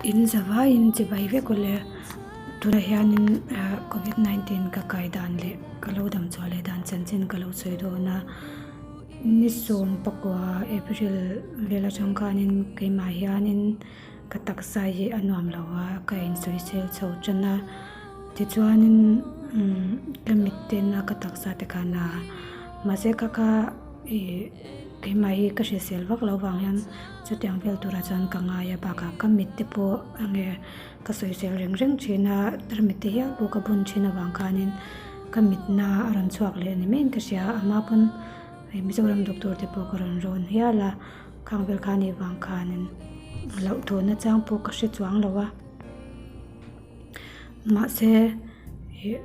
In zavaiin chibai vek ule tunah hianin ah covid 19 ka kai dan leh ka lo dam chhuah leh dan chanchin ka lo sawi dawn a ni sawm pakua April vel atang khanin keimah hianin ka taksa hi a nuam lo a ka insawisel chho tan a tichuanin umm ka mit ten a ka taksa te khan a mahse kha kha ih. Keimah hi ka hrisel vak loh vang hian chutiang vel turah chuan ka ngai a bakah ka mit te pawh enge ka sawisel reng reng thin a tarmit te hial pawh ka bun thin avang khanin ka mitna a rawn chhuak leh ni maiin ka hria a hma pawn hei Mizoram doctor te pawh ka rawn rawn hial a khang vel kha anih vang khanin hlauhthawn nachang pawh ka hre chuang lo a mahse ih.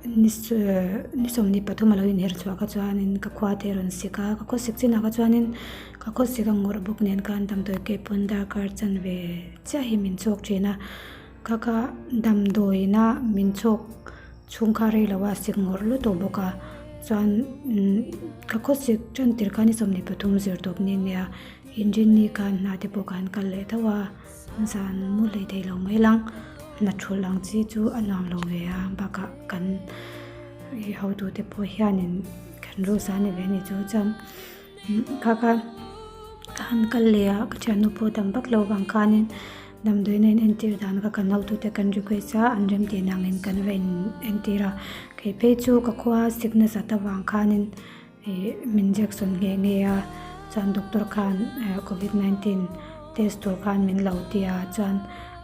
Ni 23 a lo inher chhuah kha chuanin ka khua te a rawn sik a, ka khaw sik chinah kha chuanin ka khaw sik a ngawrh bawk nen khan damdawi ke pawn darkar chanve chiah hi min chhawk thin a, kha kha damdawiina min chhawk chhung kha rei lo a sik ngawrh lutuk bawk a, chuan ka khaw sik tan tir kha ni 23 zir tawp ni nia inrinni khan hna te pawh khan kal leh tho a. Zan mu hlei thei lo mai lang hna thulh ang chi chu a nuam lo ve a bakah kan ih hotute pawh hianin kan rules a ni ve a ni chu chuan kha kha ka han kal leh a ka thiannu pawh dam vak lo vang khanin damdawiin a in entir dan kha kan hotute kan request a an rem tih nangin kan va in entir a kei phei chu ka khua sickness at avang khanin Ih min injection nghe nghe a chuan doctor khan eh covid 19 test tur khan min lo ti a chuan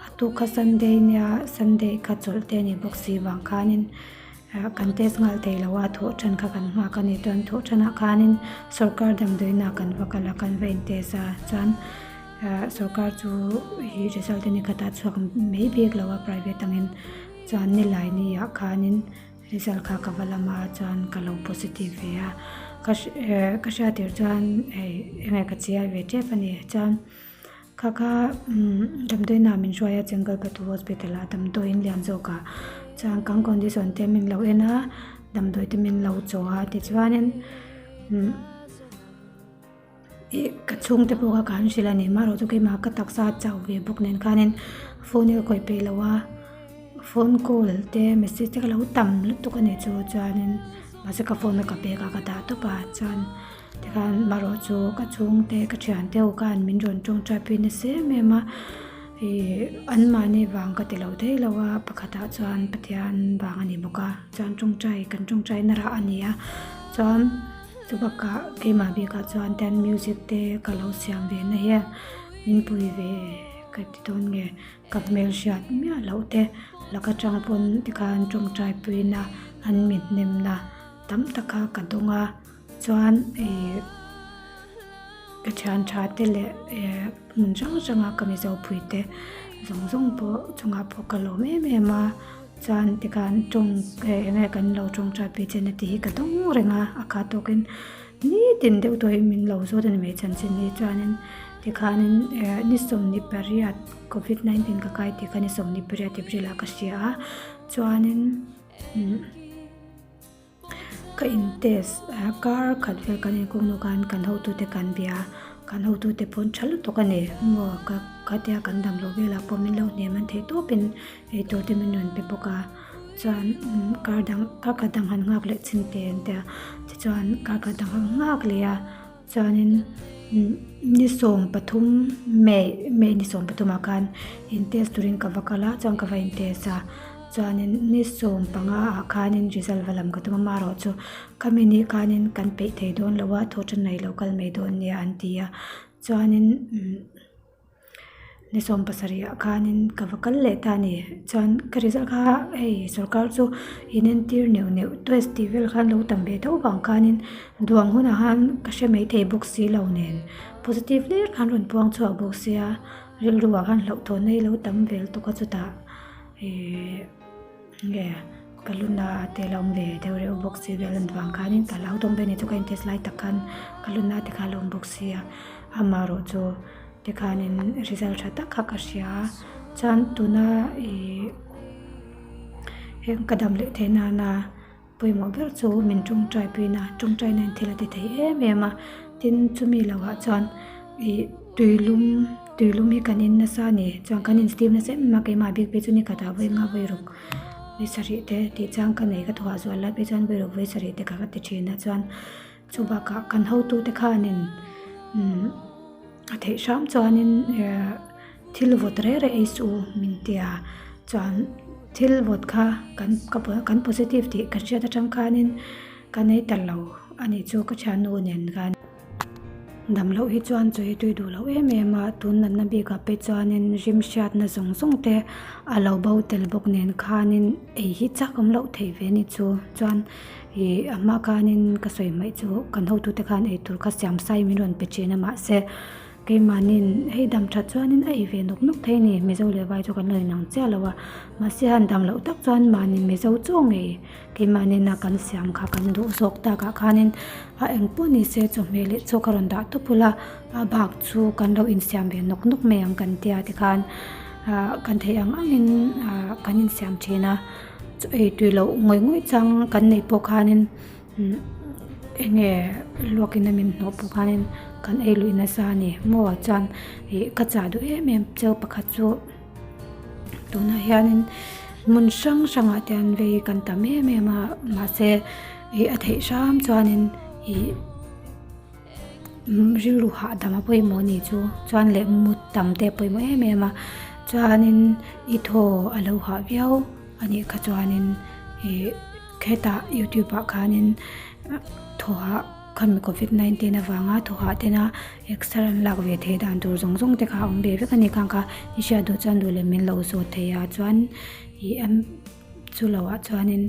a tuk kha sunday nia sunday kha chawlh te a ni bawk si vang khanin ah kan test nghal thei lo a thawh tan kha kan nghak a ni chuan thawh tanah khanin sawrkar damdawiinah kan va kal a kan va in test a chuan ah sawrkar chu ih result a ni khatah chhuak mai bik lo a private angin chuan nilai ni ah khanin. Result kha ka va lam a chuan ka lo positive ve a ka eh ka hriat tir chuan hei enge ka chiai ve tep a ni chuan kha kha umm damdawiin ah min hruai a Chengalpattu hospital ah damdawiin lian zawk ah chuan kan condition te min lo en a damdawi te min lo chaw a tichuanin umm ih ka chhungte pawh kha ka han hrilh a ni marawh chu keimah ka taksa a chau ve bawk nen khanin phone hi ka khawih peih lo a phone call te message te ka lo tam lutuk a nih chu chuanin mahse ka phone a ka bag ah ka dah tawp a chuan tikhan marawh chu ka chhungte ka thiante ho khan min rawn tawngtai pui nasa em em a ih anmahni vang ka ti lo thei lo a pakhatah chuan Pathian vang a ni bawk a chuan tawngtai kan tawngtai na rah a ni a chuan. Chu bakah keimah bikah chuan ten music te ka lo siam ve na hian min pui ve ka ti dawn nge ka hmelhriat miah loh te laka tang pawn tikhan tawngtai puina an mit hnemna tam taka ka dawng a chuan ih ka thian tha te leh eh hmun hrang hranga ka mizo pui te zawng zawng pawh chungah pawh ka lawm em em a. Chuan tikhan tawng eh eng nge kan lo tawngtai pui che na tih hi ka dawng reng a a khat tawkin nitin deuh tawh hi min lo zawt a ni mai chanchin hi chuanin tikhanin eh ni 18 covid 19 ka kai tih kha ni 18 April ah ka hria a chuanin umm ka in test ah kar khat vel kan inkawng hnu khan kan hotute kan bia a kan hotute pawn tha lutuk a ni maw ka khatia kan dam loh velah pawh min lo hnem an theih tawpin eitur te min rawn pe bawk a chuan kar dang kar khat dang han nghak leh chin te an tia tichuan kar khat dang han nghak leh a chuanin ni 13 May May ni 13 ah khan in test turin ka va kal a chuan ka va in test a. Chuanin ni 15 ah khanin result va lam ka tum a amaherawhchu khami ni khanin kan peih thei dawn lo a thawh tan nei lo kal mai dawn nia an ti a chuanin umm ni 17 ah khanin ka va kal leh ta a ni chuan ka result kha hei sorkar chu inentir neuh neuh test tih vel khan lo tam ve deuh vang khanin duang hunah khan ka hre mai thei bawk si lo nen positive hlir khan rawn puang chhuak bawk sia rilru ah khan hlauhthawn na hi lo tam vel tawk a chutah. Ihh nge ka lu na te lo awm ve deuh reuh bawk si vel an vang khanin ka hlau dawng ve a ni chu ka in test lai tak khan ka lu na te kha a lo awm bawk sia amaherawh chu tikhanin result tha tak kha ka hria a chuan tuna ihh heng ka dam leh theih nana pawimawh ber chu min tawngtai puina tawngtai na in thil a ti thei em em a tin chumi lohah chuan ihh tuilum. Tuilum hi kan in nasa a ni. Chuan kan in steam nasa em em a, keimah bik phei chu ni khatah vawi nga vawi ruk vawi sarih te tih chang ka nei ka thawhah zual lai phei chuan vawi ruk vawi sarih te kha ka ti thin a chuan chu bakah kan hotute khanin umm a theih hram chuanin ehh thil vawt reh reh ei suh u min ti a chuan thil vawt kha kan ka kan positive tih ka hriat atang khanin ka nei ta lo a nih chu ka thiannu nen khan. Dam loh hi chuan chawi tui duh loh em em a, tun natna bikah pawh chuanin rim hriatna zawng zawng te a lo bo tel bawk nen khanin ei hi chak awm loh theih ve ni chu. Chuan ih a hma khanin ka sawi hmaih chu kan hotute khan eitur kha siam sai min rawn pe thin a mahse keimahniin hei dam that chuanin a ei ve nawk nawk thei a ni Mizo leh vai chu kan lo inang chiah lo a mahse han dam loh tak chuan mahni Mizo chaw ngei Keimahni kan siam kha kan duh zawk takah khanin a eng pawh ni se chawhmeh leh chaw ka rawn dah tawp ula a bak chu kan lo insiam ve nawk nawk mai ang kan tia tikhan ah kan theih ang angin ah kan insiam thin a chaw ei tui loh ngawih ngawih chang kan neih pawh khanin umm eng nge luakin a min hnawh pawh khanin kan ei luih nasa a ni maw chuan ih ka chah duh em em cheu pakhat chu. Tunah hianin hmun hrang hrangah te an vei kan tam em em a mahse ih a theih hram chuanin ih rilru hahdam a pawimawh a nih chu chuan leh mut tam te a pawimawh em em a chuanin i thaw a lo hah viau a nih kha chuanin ih hetah youtube ah khanin thaw hah. Khami covid 19 avanga thawhah tena exer an lak ve theih dan tur zawng zawng te kha a awm ve vek a ni khang kha i hriat duh chuan duh leh min lo zawt thei a chuan ih em chu loh ah chuanin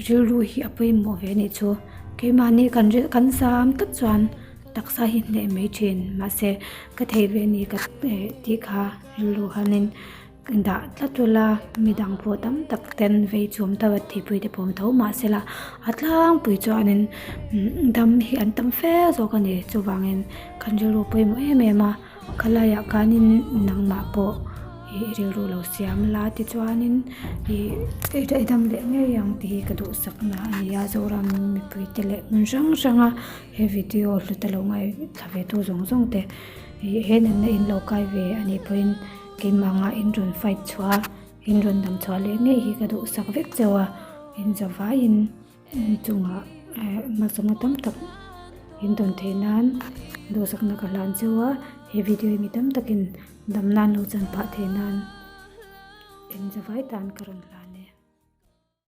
rilru hi a pawimawh ve anih chu keimahni kan ril kan zam tak chuan taksa hi hneh mai thin mahse ka thei ve a ni ka tih kha rilru hianin. Dah tlat ula midang pawh tam tak ten vei chhum tho a thihpui te pawh awm tho mahsela a tlangpui chuanin dam hi an tam fe zawk a ni chuvangin kan rilru pawimawh em em a khalaiah khanin nangmah pawh ih rilru lo siam la tichuanin ih i dam leh ngei ang tih hi ka duhsakna a ni a Zoram mipui te leh hmun hrang hrang a he video hlut a lo ngaithla ve tu zawng zawng te ih he natna in lo kai ve a nih pawhin. Keimah anga in rawn fight chhuah a, in rawn dam chhuah leh ngei hi ka duhsak vek chauh a, in zavaiin chungah eh hmasawmna tam tak in tawn theih nan duhsakna ka hlan chauh a, he video hi mi tam takin dam nan lo chan phah theih nan in zavai tan ka rawn hlan.